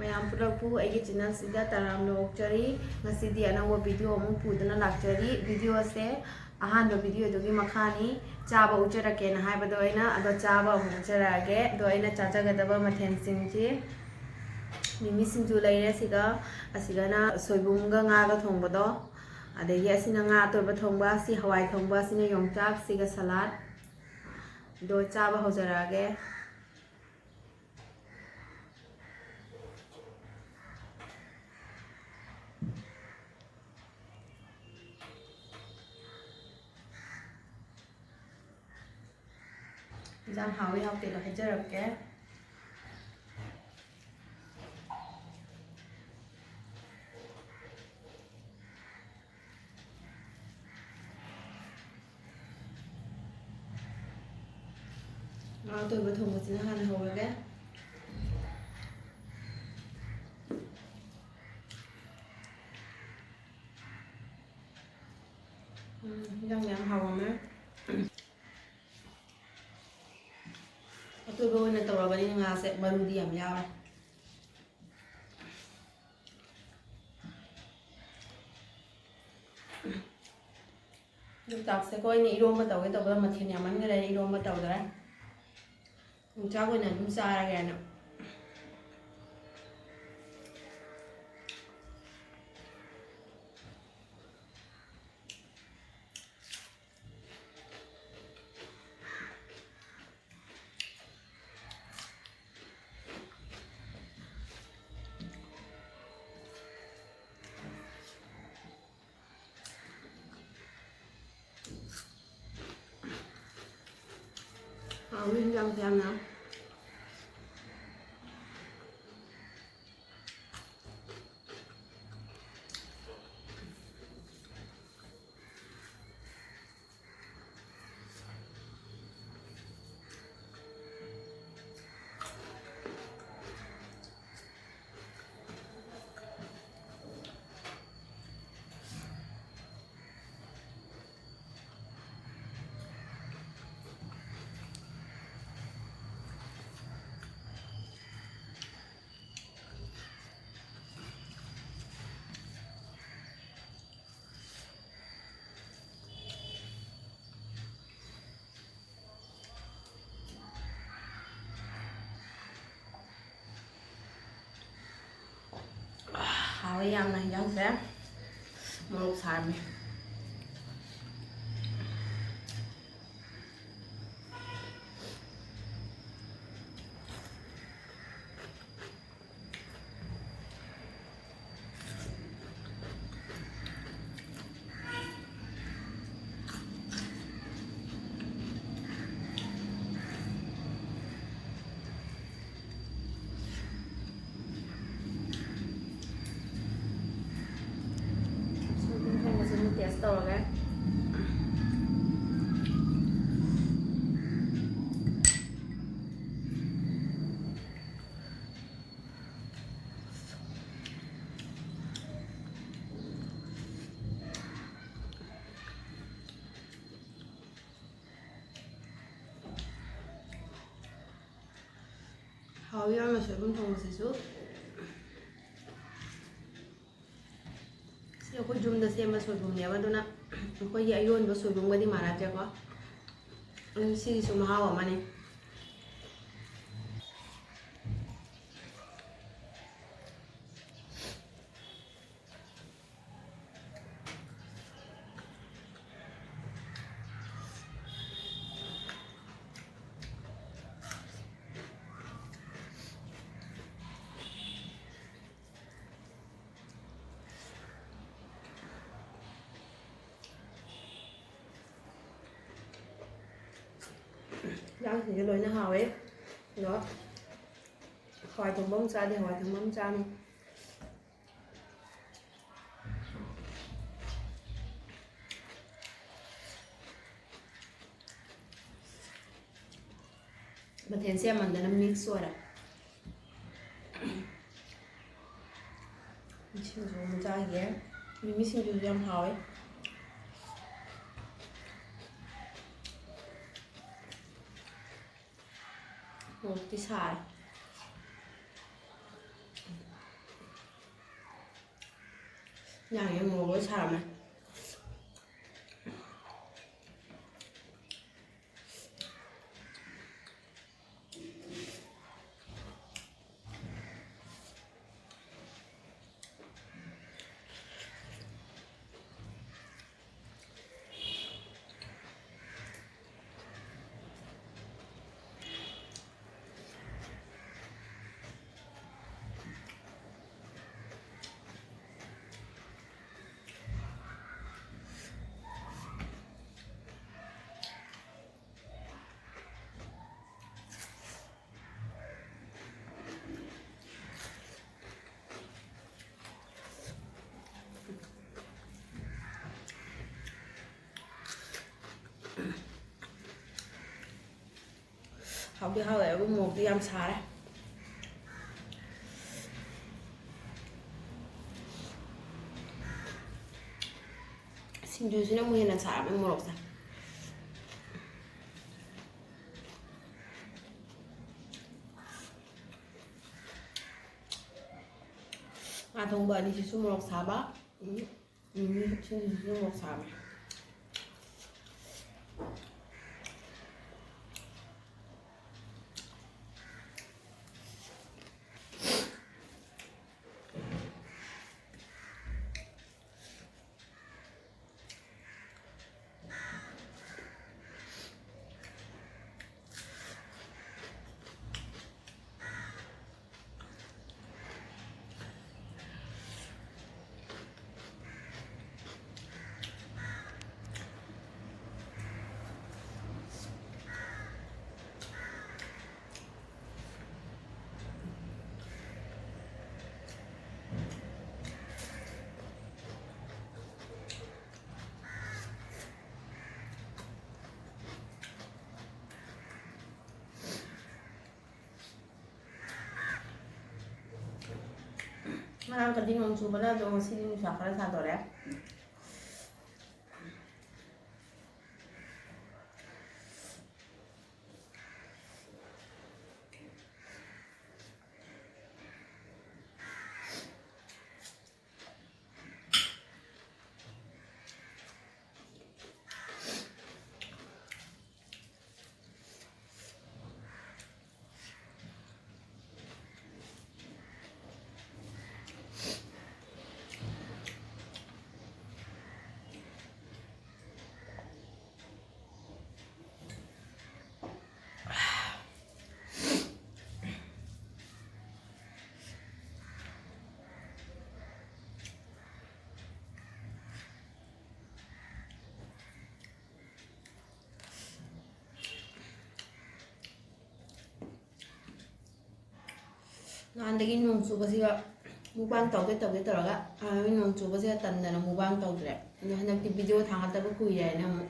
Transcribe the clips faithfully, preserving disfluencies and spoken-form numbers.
ꯃꯌꯥꯝ ꯄꯨꯂꯞꯄꯨ ꯑꯩꯒꯤ ꯆꯦꯅꯦꯜꯁꯤꯗ ꯇꯔꯥꯝꯅ ꯑꯣꯛꯆꯔꯤ꯫ ꯉꯁꯤꯗꯤ ꯑꯅꯧꯕ ꯚꯤꯗꯤꯑꯣ ꯑꯃꯨꯛ ꯄꯨꯗꯨꯅ ꯂꯥꯛꯆꯔꯤ꯫ ꯚꯤꯗꯤꯑꯣꯁꯦ ꯑꯍꯥꯟꯕ ꯚꯤꯗꯤꯑꯣꯗꯨꯒꯤ ꯃꯈꯥꯅꯤ꯫ ꯆꯥꯕ ꯎꯠꯆꯔꯛꯀꯦꯅ ꯍꯥꯏꯕꯗꯣ ꯑꯩꯅ, ꯑꯗꯣ ꯆꯥꯕ ꯑꯃꯨꯛ ꯎꯠꯆꯔꯛꯑꯒꯦ꯫ ꯑꯗꯣ ꯑꯩꯅ ꯆꯥꯖꯒꯗꯕ ꯃꯊꯦꯜꯁꯤꯡꯁꯤ ꯃꯤꯃꯤ ꯁꯤꯡꯖꯨ ꯂꯩꯔꯦ ꯁꯤꯒ, ꯑꯁꯤꯒꯅ ꯁꯣꯏꯕꯨꯝꯒ ꯉꯥꯒ ꯊꯣꯡꯕꯗꯣ, ꯑꯗꯒꯤ ꯑꯁꯤꯅ ꯉꯥ ꯑꯇꯣꯏꯕ ꯊꯣꯡꯕ, ꯁꯤ ꯍꯋꯥꯏ ꯊꯣꯡꯕ, ꯁꯤꯅ ꯌꯣꯡꯆꯥꯛ, ꯁꯤꯒ ꯁꯂꯥꯠ꯫ ꯑꯗꯣ ꯆꯥꯕ ꯍꯧꯖꯔꯛꯑꯒꯦ꯫ ꯏꯟꯖꯥꯡ ꯍꯥꯎꯏ ꯍꯥꯎꯇꯦꯗꯣ ꯍꯥꯏꯖꯔꯛꯀꯦ꯫ ꯉꯥ ꯑꯇꯣꯏꯕ ꯊꯣꯡꯕꯁꯤꯅ ꯍꯥꯟꯅ ꯍꯧꯔꯒꯦ꯫ ꯎꯝ, ꯏꯟꯖꯥꯡ ꯌꯥꯝ ꯍꯥꯎꯔꯝꯃꯦ꯫ ꯑꯇꯣꯏꯕ ꯑꯣꯏꯅ ꯇꯧꯔꯕꯅꯤꯅ ꯉꯥꯁꯦ ꯃꯔꯨꯗꯤ ꯌꯥꯝ ꯌꯥꯎꯔꯦ꯫ ꯌꯣꯡꯆꯥꯛꯁꯦꯀꯣ ꯑꯩꯅ ꯏꯔꯣꯝꯕ ꯇꯧꯒꯦ ꯇꯧꯕꯗ ꯃꯊꯦꯜ ꯌꯥꯝꯃꯟꯈ꯭ꯔꯦ, ꯏꯔꯣꯝꯕ ꯇꯧꯗ꯭ꯔꯦ꯫ ꯌꯣꯡꯆꯥꯛ ꯑꯣꯏꯅ ꯑꯗꯨꯝ ꯆꯥꯔꯒꯦꯅ꯫ ꯍꯥꯎꯋꯤ ꯍꯤꯟꯖꯥꯡꯁꯦ ꯌꯥꯝꯅ꯫ ꯌꯥꯝꯅ ꯍꯤꯟꯖꯥꯡꯁꯦ ꯃꯣꯔꯣꯛ ꯁꯥꯔꯝꯃꯦ꯫ ꯁꯣꯏꯕꯨꯝ ꯊꯣꯡꯕꯁꯦ ꯑꯃꯨꯛ ꯇꯦꯁ ꯇꯧꯔꯒꯦ꯫ ꯍꯥꯎꯏ ꯌꯥꯝꯅ ꯁꯣꯏꯕꯨꯝ ꯊꯣꯡꯕꯁꯤꯁꯨ꯫ ꯁꯤ ꯑꯩꯈꯣꯏ ꯌꯨꯝꯗ ꯁꯦꯝꯕ ꯁꯣꯏꯕꯨꯝꯅꯦꯕ, ꯑꯗꯨꯅ ꯑꯩꯈꯣꯏꯒꯤ ꯑꯌꯣꯟꯕ ꯁꯣꯏꯕꯨꯝꯒꯗꯤ ꯃꯥꯟꯅꯗ꯭ꯔꯦꯀꯣ꯫ ꯑꯗꯨ ꯁꯤꯒꯤꯁꯨ ꯃꯍꯥꯎ ꯑꯃꯅꯤ꯫ ꯏꯟꯖꯥꯡꯁꯤꯡꯁꯦ ꯂꯣꯏꯅ ꯍꯥꯎꯋꯦ꯫ ꯑꯗꯣ ꯍꯋꯥꯏ ꯊꯣꯡꯕ ꯑꯃ ꯆꯥꯗꯦ, ꯍꯋꯥꯏ ꯊꯣꯡꯕ ꯑꯃ ꯆꯥꯅꯤ꯫ ꯃꯊꯦꯜꯁꯦ ꯌꯥꯝꯃꯟꯗꯅ ꯃꯤꯛꯁ ꯑꯣꯏꯔꯦ꯫ ꯁꯤꯡꯖꯨ ꯑꯃ ꯆꯥꯈꯤꯒꯦ꯫ ꯃꯤꯃꯤ ꯁꯤꯡꯖꯨꯁꯨ ꯌꯥꯝ ꯍꯥꯎꯋꯦ꯫ ꯃꯣꯔꯣꯛꯇꯤ ꯁꯥꯔꯦ꯫ ꯌꯥꯝ ꯌꯥꯝ ꯃꯣꯔꯣꯛ ꯂꯣꯏ ꯁꯥꯔꯝꯃꯦ꯫ ꯍꯥꯎꯗꯤ ꯍꯥꯎꯋꯦ, ꯑꯗꯨꯕꯨ ꯃꯣꯔꯣꯛꯇꯤ ꯌꯥꯝ ꯁꯥꯔꯦ꯫ ꯁꯤꯡꯖꯨꯁꯤꯅ ꯑꯃꯨꯛ ꯍꯦꯟꯅ ꯁꯥꯔꯕꯅꯤ ꯃꯣꯔꯣꯛꯁꯦ꯫ ꯉꯥ ꯊꯣꯡꯕ ꯑꯅꯤꯁꯤꯁꯨ ꯃꯣꯔꯣꯛ ꯁꯥꯕ꯫ ꯎꯝ, ꯎꯝ, ꯁꯤꯡꯖꯨꯁꯤꯁꯨ ꯃꯣꯔꯣꯛ ꯁꯥꯕ꯫ ꯉꯔꯥꯡ ꯀꯗꯤ ꯅꯣꯡ ꯆꯨꯕꯅ ꯑꯗꯣ ꯉꯁꯤꯗꯤ ꯅꯨꯡꯁꯥ ꯈꯔ ꯁꯥꯗꯣꯔꯛꯑꯦ꯫ ꯅꯍꯥꯟꯗꯒꯤ ꯅꯣꯡ ꯆꯨꯕꯁꯤꯒ mukbang ꯇꯧꯒꯦ ꯇꯧꯒꯦ ꯇꯧꯔꯒ, ꯑꯥ, ꯅꯣꯡ ꯆꯨꯕꯁꯤꯒ ꯇꯟꯗꯅ mukbang ꯇꯧꯗ꯭ꯔꯦ꯫ ꯑꯗꯣ ꯍꯟꯗꯛꯇꯤ video ꯊꯥꯡꯒꯠꯇꯕ ꯀꯨꯏꯔꯦ ꯍꯥꯏꯅ ꯑꯃꯨꯛ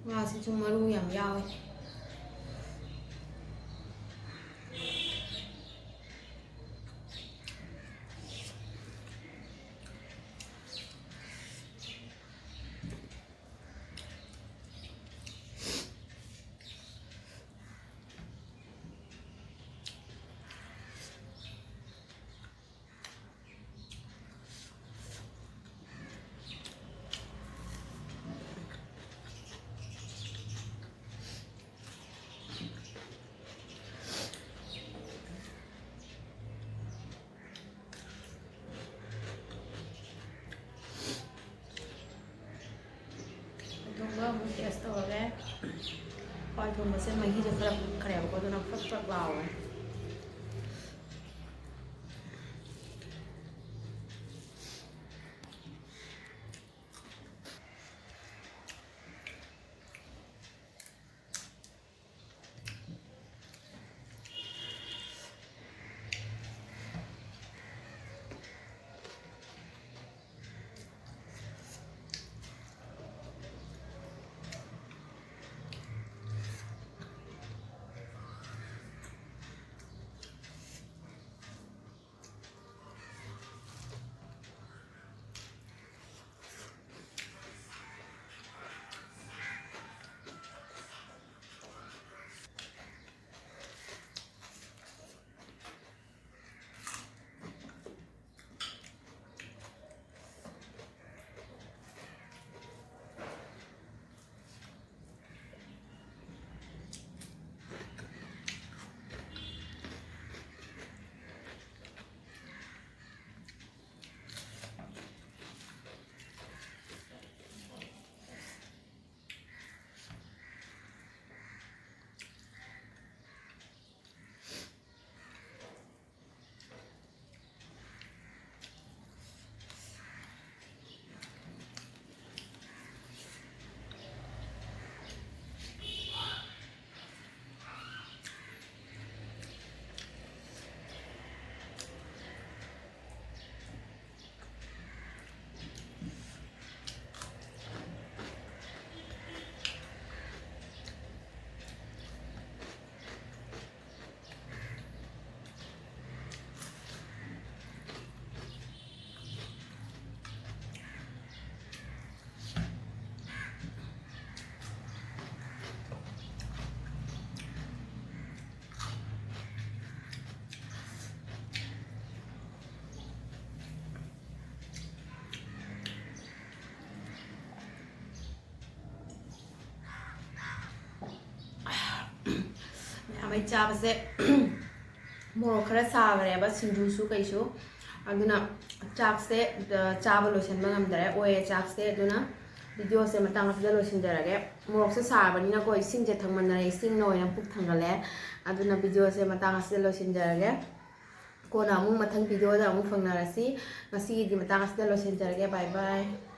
ꯉꯥꯁꯤꯁꯨ ꯃꯔꯨ ꯌꯥꯝ ꯌꯥꯎꯋꯦ꯫ ꯊꯣꯡꯕ ꯑꯃꯨꯛ ꯇꯦꯁ ꯇꯧꯔꯒꯦ꯫ ꯍꯋꯥꯏ ꯊꯣꯡꯕꯁꯦ ꯃꯍꯤꯁꯦ ꯈꯔ ꯈꯔꯌꯥꯝꯀꯣ, ꯑꯗꯨꯅ ꯐ꯭ꯔꯛ ꯐ꯭ꯔꯛ ꯂꯥꯎꯋꯦ꯫ ꯃꯩ ꯆꯥꯕꯁꯦ ꯃꯣꯔꯣꯛ ꯈꯔ ꯁꯥꯈ꯭ꯔꯦꯕ, ꯁꯤꯡꯖꯨꯁꯨ ꯀꯩꯁꯨ꯫ ꯑꯗꯨꯅ ꯆꯥꯛꯁꯦ, ꯑ, ꯆꯥꯕ ꯂꯣꯏꯁꯤꯟꯕ ꯉꯝꯗꯔꯦ, ꯑꯣꯏꯔꯦ ꯆꯥꯛꯁꯦ꯫ ꯑꯗꯨꯅ videoꯁꯦ ꯃꯇꯥꯡ ꯑꯁꯤꯗ ꯂꯣꯏꯁꯤꯟꯖꯔꯒꯦ꯫ ꯃꯣꯔꯣꯛꯁꯦ ꯁꯥꯔꯕꯅꯤꯅꯀꯣ, ꯏꯁꯤꯡꯁꯦ ꯊꯪꯃꯟꯗꯅ ꯏꯁꯤꯡꯅ ꯑꯣꯏꯅ ꯄꯨꯛ ꯊꯪꯒꯠꯂꯦ꯫ ꯑꯗꯨꯅ videoꯁꯦ ꯃꯇꯥꯡ ꯑꯁꯤꯗ ꯂꯣꯏꯁꯤꯟꯖꯔꯒꯦ꯫ ꯀꯣꯟꯅ ꯑꯃꯨꯛ ꯃꯊꯪ videoꯗ ꯑꯃꯨꯛ ꯐꯪꯅꯔꯁꯤ꯫ ꯉꯁꯤꯒꯤꯗꯤ ꯃꯇꯥꯡ ꯑꯁꯤꯗ ꯂꯣꯏꯁꯤꯟꯖꯔꯒꯦ꯫ Bye bye꯫